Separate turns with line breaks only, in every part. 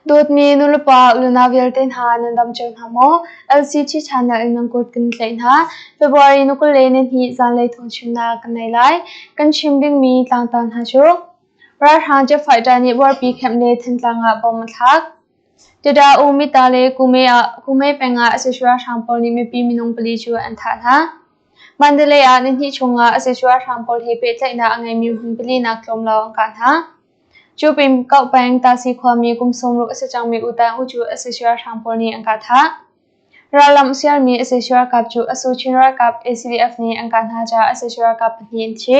Dawtmi nulepa unau vialte hna nan dam cio hna maw? LCT channel in nan kut kan tlaih hna. February ni 22 zanlei thawngchimnak kan nei lai. Kan chim dingmi tlangtar hna cu Ralhrang jet fighter nih Buarpi camp le Thantlang ah bom a thlak. Tada U Mita le Kume peng ah sac ralhrang pawl nih mipi minung pali cu an thah hna. Mandalay ah nihnih chungah sac ralhrang pawl he pehtlaihnak a ngeimi hmun palinak tlawm lo an kah hna. Cu pin Kauh peng Tasi khuami kum 60 a si cangmi U Taing U cu sac ralhrang pawl nih an kah thah. Rallam siarmi sac ralkap cu Asu Chin ralkap ACDF nih an kah hna caah sac ralkap pahnih an thi.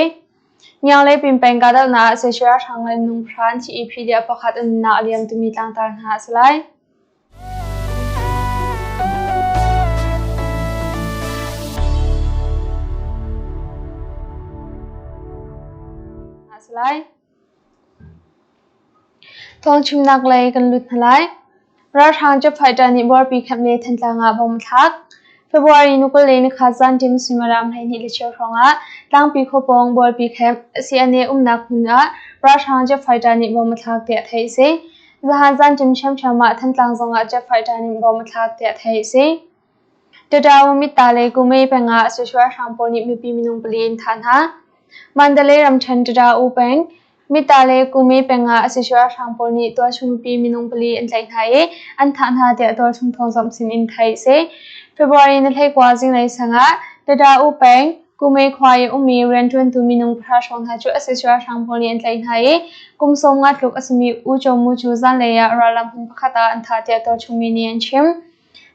Ngianglei Pinpeng kahdohnak ah sac ralhrang le minung pahra an thi i PDF pakhat an nunnak a liam timi tlangtar hna a si lai. A si lai. Thawngchimnak lei kan lut hna lai. Ralhrang jet fighter nih Buarpi camp le Thantlang ah bom a thlak. February ni 24 zanṭim suimilam 12:15 hrawngah Tlangpi khuapawng Buarpi camp CNA umnak hmun ah ralhrang jet fighter nih bom a thlak tiah theih a si. Zahan zanṭim ṭhiamṭhiam ah Thantlang zongah jet fighter nih bom a thlak tiah theih a si. Tataw Mitta le Kume peng ah sac ralhrang pawl nih mipi minung pali an thah hna. Mandalay ramṭhen Tataw peng, Mitta le Kume peng ah sac ralhrang pawl nih tualchung mipi minung pali an tlaih hna i an thah hna tiah tualchung thawngzamh sin in theih a si. February ni 19 zinglei sang ah Tataw peng, Kume khua i ummi rianṭuantu minung pahra hrawng hna cu sac ralhrang pawl nih an tlaih hna i kum 50 tluk a simi U Kyaw Mu cu zanlei ah rallam hmun pakhat ah an thah tiah tualchung mi nih an chim.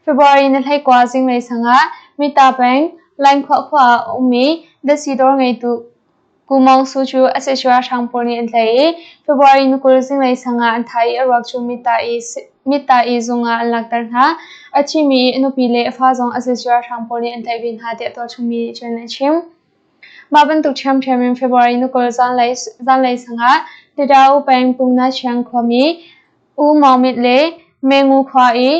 February ni 19 zinglei sang ah Mita peng, Lainkhua khua ah a ummi datsi dawr ngeitu Ku Maung Su cu sac ralhrang pawl nih an tlaih i February ni 20 zinglei sang ah an thah i a ruak cu Mita i zung ah an lakter hna. A thimi i a nupi le a fa zong sac ralhrang pawl nih an tlaih ve hna tiah tualchung mi nih cun an chim. Mah bantuk ṭhiamṭhiam in February ni 20 zanlei sang ah Tadao peng Pungna Chiang khuami U Maung Mit le Mengu khua i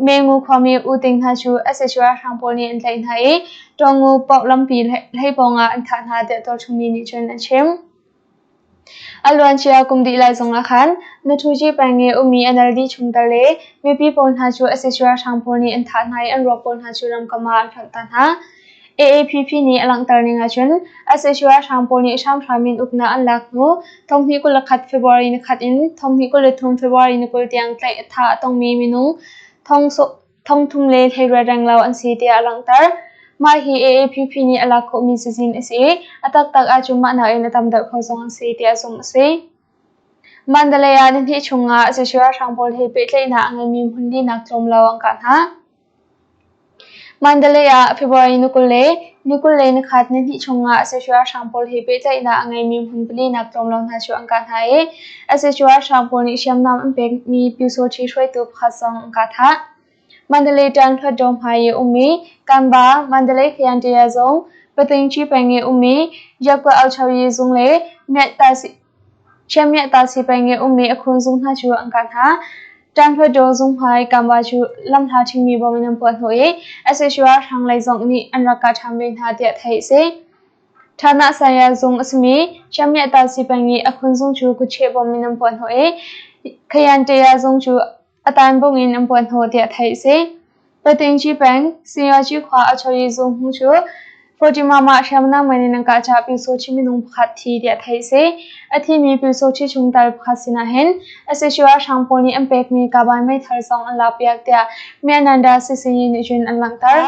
Mengu khuami U Ting hna cu sac ralhrang pawl nih an tlaih hna i Tawngu paoh lampi hlei pawng ah an thah hna tiah tualchung mi nih cun an chim. A luancia kum dih lai zong ah khan Nathuji peng i ummi NLD chungtel le mipi pawl hna cu sac ralhrang pawl nih an thah hna i an ruak pawl hna cu ramkam ah an hlonh ta hna. AAPP nih a langhter ning ahcun sac ralhrang pawl nih hramhram in uknak an lak hnu 2021 February ni khat in 2023 February ni 20 tiang tlaih a thah a tongmi minung thong thum le hleiriat renglo an si tiah a langhter. Mah hi AAPP nih a lak khawhmi cazin a si i a taktak ahcun mah nakin a tam deuh kho zong an si tiah zumh a si. Mandalay ah nihnih chungah sac ralhrang pawl he pehtlaihnak a ngeimi hmun linak tlawm lo an kah hna. Mandalay ah February ni 20 le ni 21 nihnih chungah sac ralhrang pawl he pehtlaihnak a ngeimi hmun palinak tlawm lo hna cu an kah hna i sac ralhrang pawl nih hriamnam an pekmi Pyusawṭhi hruaitu pakhat zong an kah thah. Mandalay ṭan Hluttaw hmai i ummi Kanba Mandalay Khianṭia zung, Patingṭi peng i ummi Yakwa Auchoyi zung le Chiammiahtasi peng i ummi a khun zung hna cu an kah hna. Ṭan Hluttaw zung hmai Kanba cu lamhla ṭhingmi bom in an puah hnawh i sac ralhrang lei zong nih an rak kah ṭhan ve hna tiah theih a si. Ṭhanah saya zung a simi Chiammiahtasi peng i a khun zung cu kutcheh bom in an puah hnawh i Khayanṭaya zung cu a tanbung in an puanhnawh tiah theih a si. Patingci peng, Sinyaci khua a choi zung hmu cu Fatima mah hriamnam man in an kah caah Pyusawṭhi minung pakhat thi tiah theih a si. A thimi Pyusawṭhi chungtel pakhat sinah hin sac ralhrang pawl nih an pekmi kaban meithal zong an lakpiak tiah Myananda Sisini nih cun an langhter.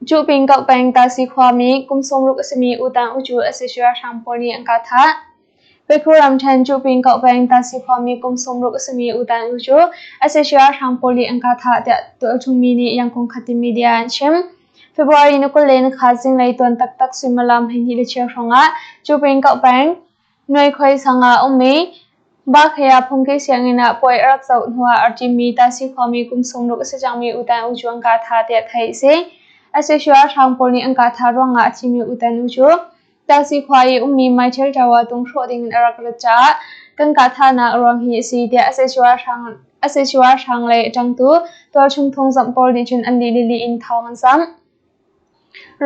Cuhping Kauh peng Tasi khuami kum 60 a simi U Tang U cu sac ralhrang pawl nih an kah thah. Pekhu ramṭhen Cuping Kauh peng Tasi khuami kum 60 a simi U Tan U cu sac ralhrang pawl nih an kah thah tiah tualchungmi nih Yangon Khatin media an chim. February ni 24 zinglei tuan taktak suimilam 12:15 hrawng ah Cuping Kauh peng Nuaikhoi sang ah ummi Bakhaya phungki sianginn ah puai a rak zoh hnuah a ṭimmi Tasi khuami kum 60 a si cangmi U Tan U cu an kah thah tiah theih a si. Sac ralhrang pawl nih an kah thah ruangah a thimi U Tan U cu Tasi khua i ummi Michael Tower tung hrawh dingin a rak rat caah kan kahthahnak a ruang hi a si tiah sac ralhrang lei a ṭangtu tualchung thawngzamh pawl nih cun an lih lili in thawng an zamh.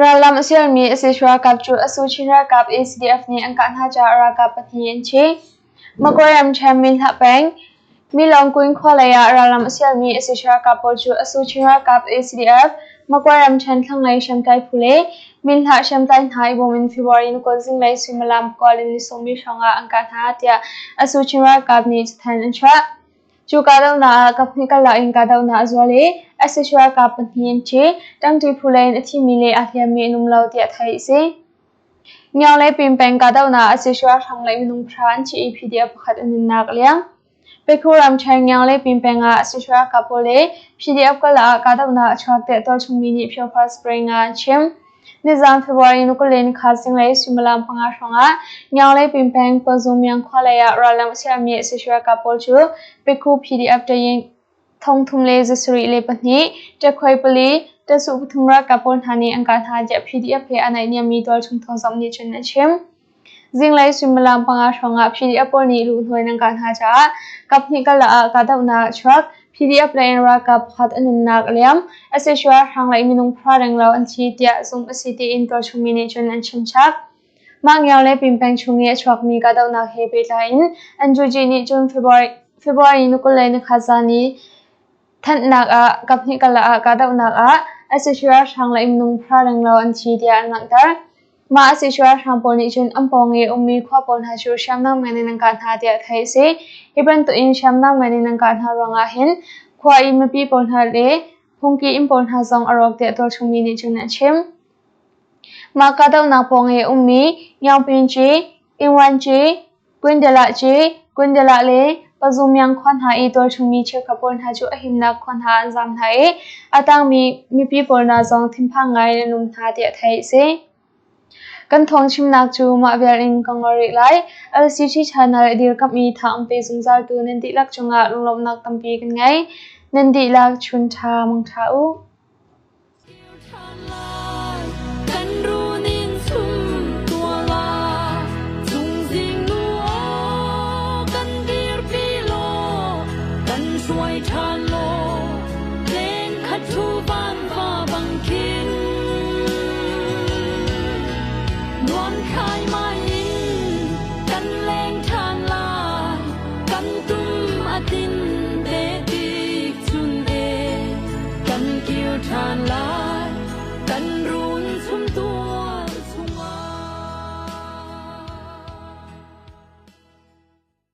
Rallam a sialmi sac ralkap cu Asu Chin ralkap ACDF nih an kah hna caah ralkap pahnih an thi. Magway ramṭhen Minhlah peng. Milawngkuin khua lei ah ralram a sialmi sac ralkap pawl cu Asu Chin ralkap ACDF, Makwa ramṭhen thlanglei hriamtlai phu le Minhlah hriamtlai hna i bawm in February ni 20 zinglei suimilam pakua le ni sawmli hrawngah an kah hna, tiah Asu Chin ralkap nih cathanh an chuah. Cu kahdohnak ah kaphnih karlak in kahdohnak a zual i sac ralkap pahnih an thi. Ṭangṭi phu lei in a thimi le aa hliammi an um lo, tiah theih a si. Ngiang le Pin peng kahdohnak ah sac ralhrang le minung pahra an thi i PDF pakhat a nunnak a liam. Pekhu ramṭhen Ngiang le Pin peng ah sac ralkap pawl le PDF karlak ah kahdohnak a chuak tiah tualchung mi nih Phyophar Spring ah an chim. Nizaan February ni 20 ni kha zinglei suimilam panga hrawngah Ngiang le Pin peng Pazumyang khua lei ah rallam a chiami sac ralkap pawl cu Pekhu PDF tayin 3204, ṭekhuai pali, ṭasuh pathum ralkap pawl hna nih an kah hna tiah PDF he aa naihniammi tualchung thawngzamh nih cun a chim. Zinglei suimilam panga hrawngah PDF pawl nih luhnuai in an kah hna caah kaphnih karlak ah kahdohnak a chuak. PDF lei in ralkap pakhat a nunnak a liam. Sac ralhrang lei minung pahra renglo an thi tiah zumh a si tiin tualchung mi nih cun an chim chap. Mah ngiau le Pinpeng chung i a chuakmi kahdohnak he pehtlai in NUG nih cun February ni 24 zan i thanhnak ah kaphnih karlak ah kahdohnak ah sac ralhrang le minung pahra renglo an thi tiah an langhter. Mah sac ralhrang pawl nih cun an pawng i ummi khua pawl hna cu hriamnam ngan in an kah hna tiah theih a si. Hi bantuk in hriamnam ngan in an kah hna ruangah hin khua i mipi pawl hna le phungki inn pawl hna zong a rawk tiah tualchungmi nih cun an chim. Mah kahdohnak pawng i a ummi Nyaungpinci, Inwanci, Kwindelah-ci, Kwindelah le Pazumyang khua hna i tualchungmi cheukhat pawl hna cu a himnak khua hna an zaam hna i a tangmi mipi pawl hna zong thinphang ngai in an um hna tiah theih a si. Kan thawngchimnak cu mah vial in ka ngol rih lai. LCT channel a dirkamh i tha an pe zungzaltu nan dihlak cungah lunglawmhnak tampi kan ngei. Nan dihlak chun ṭha mang ṭha u.
Kan kir ṭhan lai.